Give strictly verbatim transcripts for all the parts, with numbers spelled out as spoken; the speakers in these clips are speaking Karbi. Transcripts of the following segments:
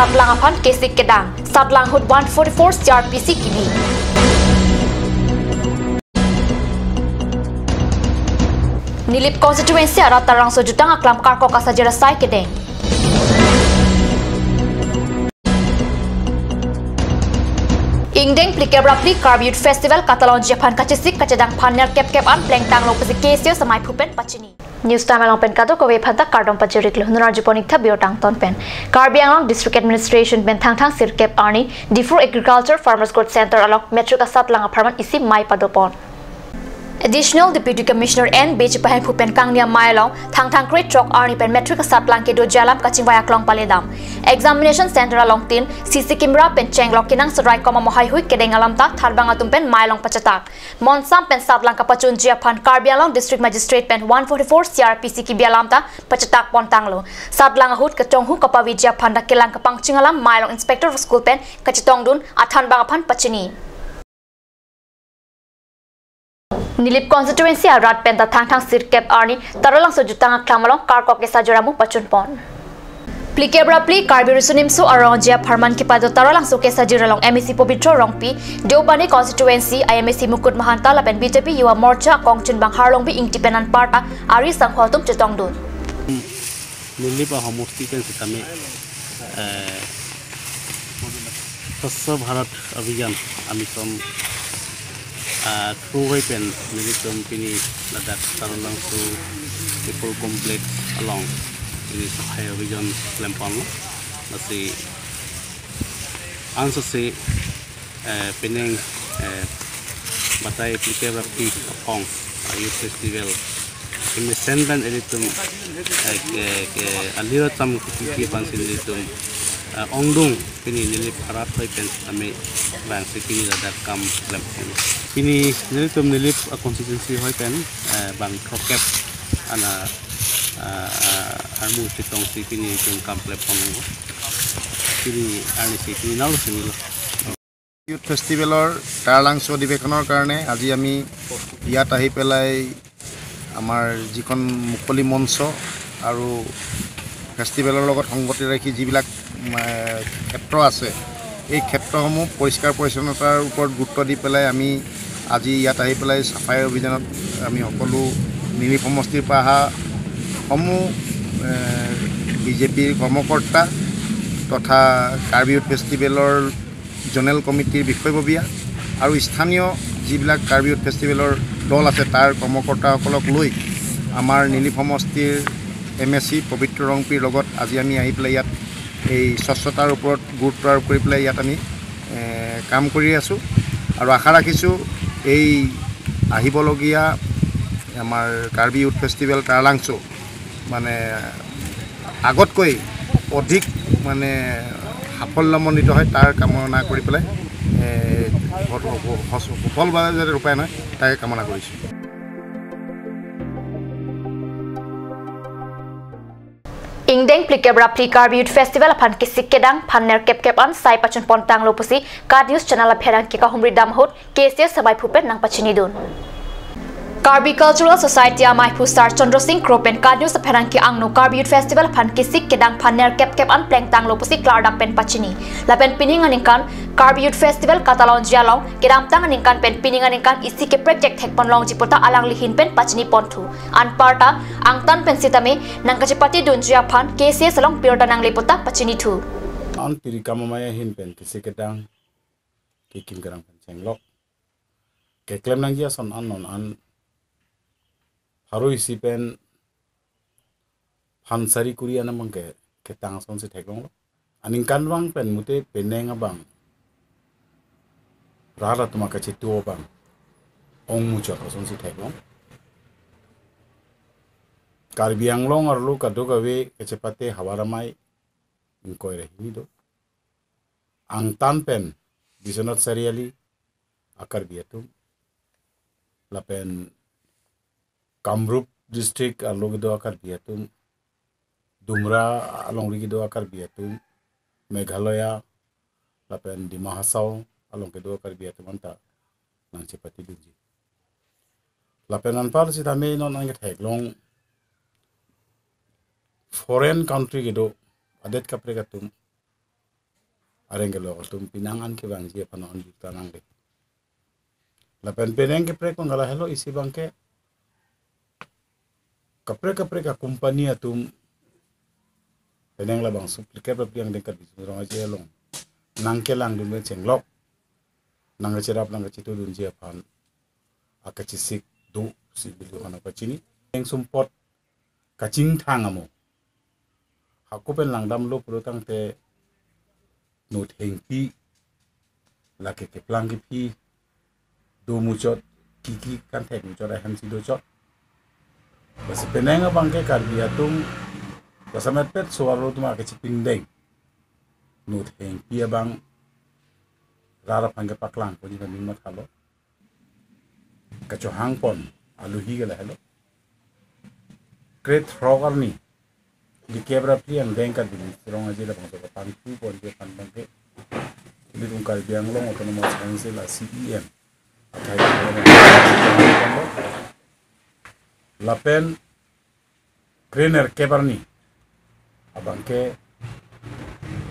Satlang aphan kesik kedang, satlang ahut one forty-four C R P C kebi. Nilip constituency arat Taralangso jutang aklam karkok asajir asai kedeng. Ingdeng phlikep ra phli Karbi Youth Festival katalonji aphan kachesik kachedang aphan nerkep kep an plengtanglo pusi K S A samai phu pen pachini. News Time along pen kadokave aphanta kardom pajir-iklo. Nunarju pon-ik tha birta angton pen. Karbi Anglong District Administration pen Thangthang sirkep arni Diphu Agriculture Farmers Growth Center along matric asatlang apharman isi amei padopon. Additional Deputy Commissioner N Bejipahen phu pen kangni amei along Thangthang krethrok arni pen matric asatlang kedoji alam kachingvai aklong paledam. Examination center along tin C C camera pen chenglok kenangsot rai komat mo heihui kedeng alam ta thanbang atum pen amei along pachetak. Monsam pen satlang kapachunji aphan Karbi Anglong District Magistrate pen one forty-four C R P C kebi alam ta pachetak pontanglo. Satlang ahut kachonghu kapaveji aphan dak kelang kapangching alam amei along Inspector of School pen kachetongdun athanbang aphan pachini. Nilip constituency arat penta Thangthang sirkep arni Taralangso jutang aklam along karkok kesajir amu pachunpon. Phlikep ra phli Karbi Riso Nimso Arong Aji apharman kepado Taralangso kesajir along M A C Pobitro Rongpi, Deopani constituency I M A C Mukut Mahanta lapen B J P Yuva Morcha akongchunbang Harlongbi Ingti pen anparta ari sangho atum chetongdun. Nilip ahomosti pen sitame, eh, Swachh Bharat Abhiyan a-mission, ah, through hoi pen nelitum pini ladak Taralangso People Complex along pini Safai Abhiyan klemponlo. Lasi ansose, eh, penang, eh, batai phlikep ra phli aphong, ah, Youth Festival kemesen pen ilitum, eh, ke, ke, aliro tam kuki pansin ilitum, eh, ongdung pini Nilip arat hoi pen sitame bang si pini ladak kam klempon. Pini nelitum Nilip, eh, constituency hoi pen, eh, bang throkkep ana, ah, ah, armu chetongsi pini ilitum kam klempon. Pini arnisi pini nalo sinilo. Youth ফেষ্টিভেলৰ টাৰলাংচু অধিৱেশনৰ কাৰণে আজি আমি ইয়াত আহি পেলাই আমাৰ যিখন মুকলি মঞ্চ আৰু ফেষ্টিভেলৰ লগত সংগতি ৰাখি যিবিলাক, উম, ক্ষেত্ৰ আছে, এই ক্ষেত্ৰসমূহ পৰিষ্কাৰ পৰিচ্ছন্নতাৰ ওপৰত গুৰুত্ব দি পেলাই আমি আজি ইয়াত আহি পেলাই চাফাই অভিযানত আমি সকলো নিলিপ সমষ্টিৰ পৰা অহা সমূহ, এ, বিজেপিৰ কৰ্মকৰ্তা তথা কাৰ্বি ইউথ ফেষ্টিভেলৰ জনেৰেল কমিটিৰ বিষয়ববীয়া আৰু স্থানীয় যিবিলাক কাৰ্বি ইউথ ফেষ্টিভেলৰ দল আছে, তাৰ কৰ্মকৰ্তাসকলক লৈ আমাৰ নিলিপ সমষ্টিৰ এম এ চি পবিত্ৰ ৰংপিৰ লগত আজি আমি আহি পেলাই ইয়াত এই স্বচ্ছতাৰ ওপৰত গুৰুত্ব আৰোপ কৰি পেলাই ইয়াত আমি, এ, কাম কৰি আছোঁ আৰু আশা ৰাখিছোঁ এই আহিবলগীয়া আমাৰ কাৰ্বি ইউথ ফেষ্টিভেল টাৰলাংচু মানে আগতকৈ অধিক মানে সাফল্যমণ্ডিত হয়, তাৰ কামনা কৰি পেলাই, এ, সফল হ'ব, সফলভাৱে যাতে ৰূপায়ণ হয়, তাকে কামনা কৰিছোঁ। Ingdeng phlikep ra phli Karbi Youth Festival aphan kesik kedang aphan nerkep kep an sai pachun pontanglo pusi KAT News Channel apherangke kahumri dam ahut K S A samai phu pen nangpachinidun. Karbi Cultural Society amai phu Sar Chandra Singh Kro pen KAT News apherangke angno Karbi Youth Festival aphan kesik kedang aphan nerkep kep an plengtanglo pusi klardak pen pachini. Lapen pining aningkan Karbi Youth Festival katalonji along kedamtang aningkan pen pining aningkan isi keprek jek thekpon longji puta alangli ahin pen pachini ponthu. Anparta angtan pen sitame nangkachepatedunji aphan K S A along birta nangle puta pachinithu. An piri kam amei ahin pen kesik kedang kekim kerang pen chenglok keklem nangji ason an non an pharo isi pen phan sari kuri anam abang ke ketang asonsi theklonglo. Aningkanvang pen mute penang abang rat atum akachetu abang ong muchot asonsi theklong. Karbi Anglong arlo kadokave kachepate havar amei ingkoi ra hini do. Angtan pen Biswanath Chariali a-Karbi atum, lapen Kamrup district arlo kedo a-Karbi atum, Dumra alongri kedo a-Karbi atum, Meghalaya lapen Dima Hasao along kedo a-Karbi atum anta nangchepatedunji. Lapen anpar sitame non an ketheklong foreign country kedo adet kaprek atum areng kelok atum penang an kevangji aphan non jutang nangli. Lapen penang kaprek abang lahelo, isi abangke kaprek kaprek a-company atum penang labangso phlikep phli angdeng Karbi Riso Nimso Rong Aje along nangkelangdun pen chenglok, nangkacherap nangkachetudunji aphan akachesik do si bili hana pachini. Yang sumpot kachingthang amo. Hako pen langdamlo pulo tangte nothengpi, lake keplang kephi do muchot, kiki kanthek muchot ahem si dochot. Basi penang abangke Karbi atum, jasemet pet so-arlo atum akachipindeng nothengpi abang rat aphan kepaklang ponji kami mathalo. Kachohangpon aluhi ke lahelo. Krethrok arni phlikep ra phli angdeng Karbi Riso Nimso Rong Aje labangso kapangthu ponji aphan abangke ilitum Karbi Anglong Autonomous Council a-C E M athai lapen krenerkep arni abangke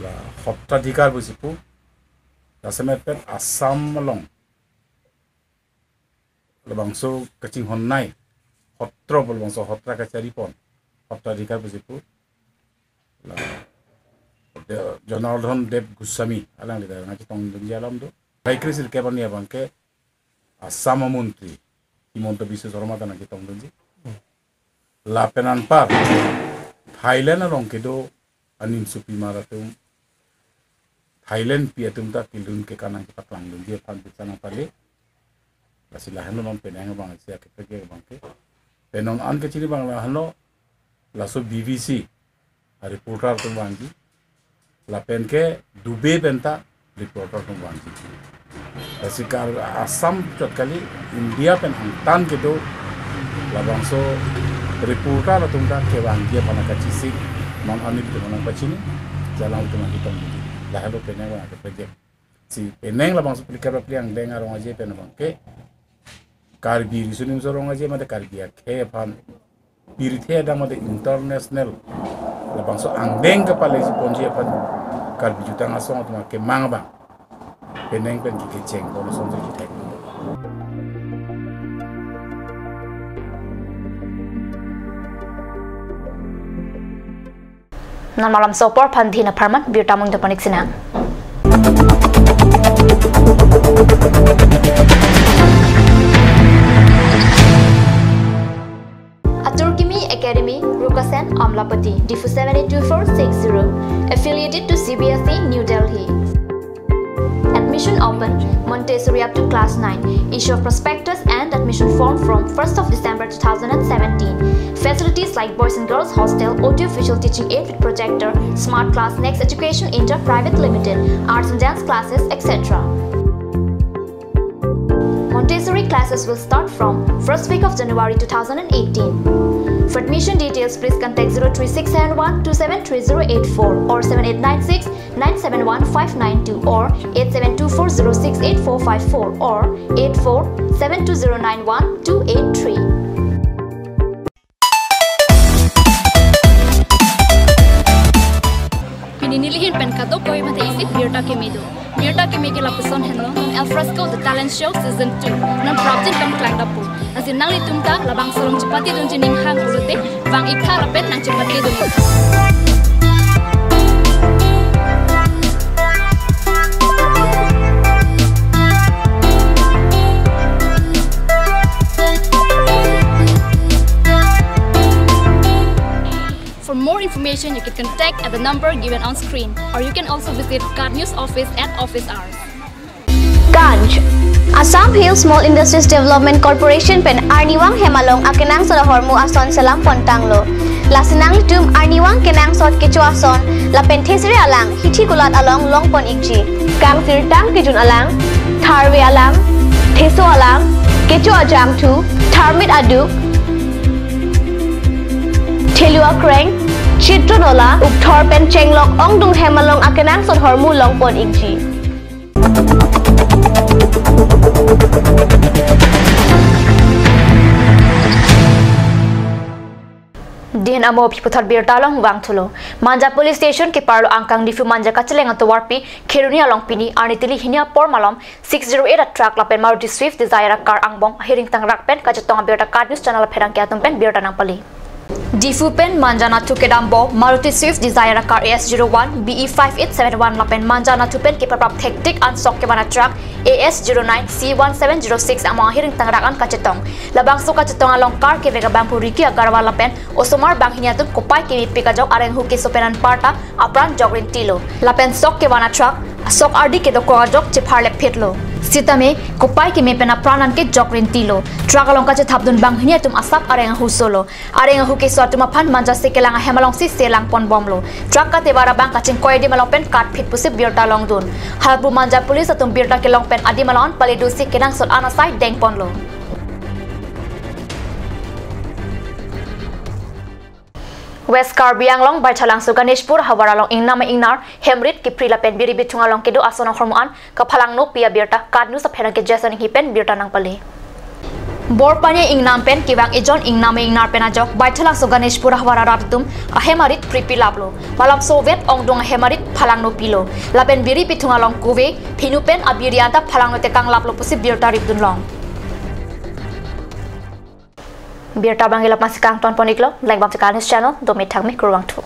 la Hottadhikar pusi pu, jasemet pet Assam along labangso kachinghon nei, hotro labangso hotra kacharipon, Hottadhikar pusi pu, la De-, Jonardhan Dev Goswami alangli ta nangchetongdunji alam do. Phlikep ra phlikep arni abangke Assam amontri Himanta Biswa Sarma ta nangchetongdunji. Lapen anpar Thailand along kedo animsopimar atum, Thailandpi atum ta kelun kekan nangkepaklangdunji aphan pisa nangpale. Lasi lahenlo non penang abang isi akepek abangke. Pen non an kachini abang lahenlo, laso B B C a-reporter atum vangji, lapen ke Dubai pen ta reporter atum vangji. Lasi ke Assam chot kali, India pen angtan kedo labangso reporter atum ta kevangji aphan akachesik non an ilitum nangpachini, jalang atum nangketongji. Lahelo penang abang akepek. Si penang labangso phlikep ra phli angdeng Rong Aje pen abangke Karbi Riso Nimso Rong Aje mate Karbi akhei aphan pirthe adang mate international labangso angdeng kepalesi ponji aphan Karbi Jutang Asong atum akemang abang penang pen kikecheng pon asonsi kithek. Non malomso apor aphan dina pharman birta mung dopanik sinang. Atur Kimi Academy, Rukasen, Amlapati, Diphu seven eight two four six zero, affiliated to C B S E, New Delhi. Admission open, Montessori up to class nine. Issue of prospectus and admission form from first of December two thousand and seventeen. Facilities like boys and girls hostel, audio visual teaching aid with projector, smart class, Next Education India Private Limited, arts and dance classes, et cetera. Montessori classes will start from first week of January two thousand and eighteen. For admission details, please contact zero three six seven one two seven three zero eight four or seven eight nine six nine seven one five nine two or eight seven two four zero six eight four five four or eight four seven two zero nine one two eight three. Pini nelihin pen kadokave mate isi birta kimi do. Birta kimi ke lapuson henlo, Al Fresco The Talent Show Season two. Non prapjin pangklang dapu. Lasi nanglitum ta labangso along chepatedunji ning hang pulote, vang-ik tha lapen nangchepatedun. For more information, you can contact at the number given on screen, or you can also visit KAT News Office at office hours. KANJ, Assam Hill Small Industries Development Corporation pen arnivang hem along akenangsot ahormu ason selam pontanglo. Lasi nanglitum arnivang kenangsot kecho ason lapen thesere alang hithi kulat along longpon-ikji. Kangsirtang kejun alang, tharve alang, theso alang, kecho ajangthu, tharmit aduk, thelu akreng, chitron ola, ukthor pen chenglok ongdung hem along akenangsot ahormu longpon-ikji. Namo aphi puthot birta along vangthulo. Manja Police Station keparlo angkang Diphu Manja kacheleng atovarpi Kheroni along pini arni tili hini apor malom six zero eight a truck lapen Maruti Swift Dzire a car angbong ahiring tangrak pen kachetong abirta KAT News Channel apherangke atum pen birta nangpali. Diphu pen Manja nathu kedampo Maruti Swift Dzire a car A S zero one B E five eight seven one lapen Manja nathu pen kepaprap thektik an sok kevan a truck A S zero nine C one seven zero six amo ahiring tangrak an kachetong. Labangso kachetong along car kevek abangphu Ricky Agarwal lapen osomar banghini atum kopai kemepik ajok areng ahu keso pen anparta apran jokrin tilo. Lapen sok kevan a truck sok ardi kedokok ajok chepharlepphitlo. Sitame kopai keme pen apran anke jokrin tilo. Truck along kachethapdun banghini atum asap areng ahu solo. Areng ahu keso atum aphan Manja Sekelang ahem alongsi selangponbomlo. Truck katevar abang kachingkoi adim along pen katphit pusi birta longdun. Halabangso Manja Police atum birta kelong pen adim along an paledusi kenangsot an asai dengponlo. West Karbi Anglong Baithalangso Ganeshpur havar along ingnam ingnar, hemrit, kipri lapen biri bithung along kedo ason ahormu an kaphalangnopi abirta KAT News apherangke Jason Enghi pen birta nangpali. Bor panye ingnam pen kevang ejon ingnam ingnar pen ajok Baithalangso Ganeshpur havar arat atum ahem arit pripilaplo. Malom sovet ongdung ahem arit phalangnopilo. Lapen biri bithung along kove, phinu pen abiri anta phalangno tekanglaplo pusi birta ripdunlong. Birta abang ila masih kangtonpon iklo, langbomsi KAT News Channel, dome thangme, kurvangthu.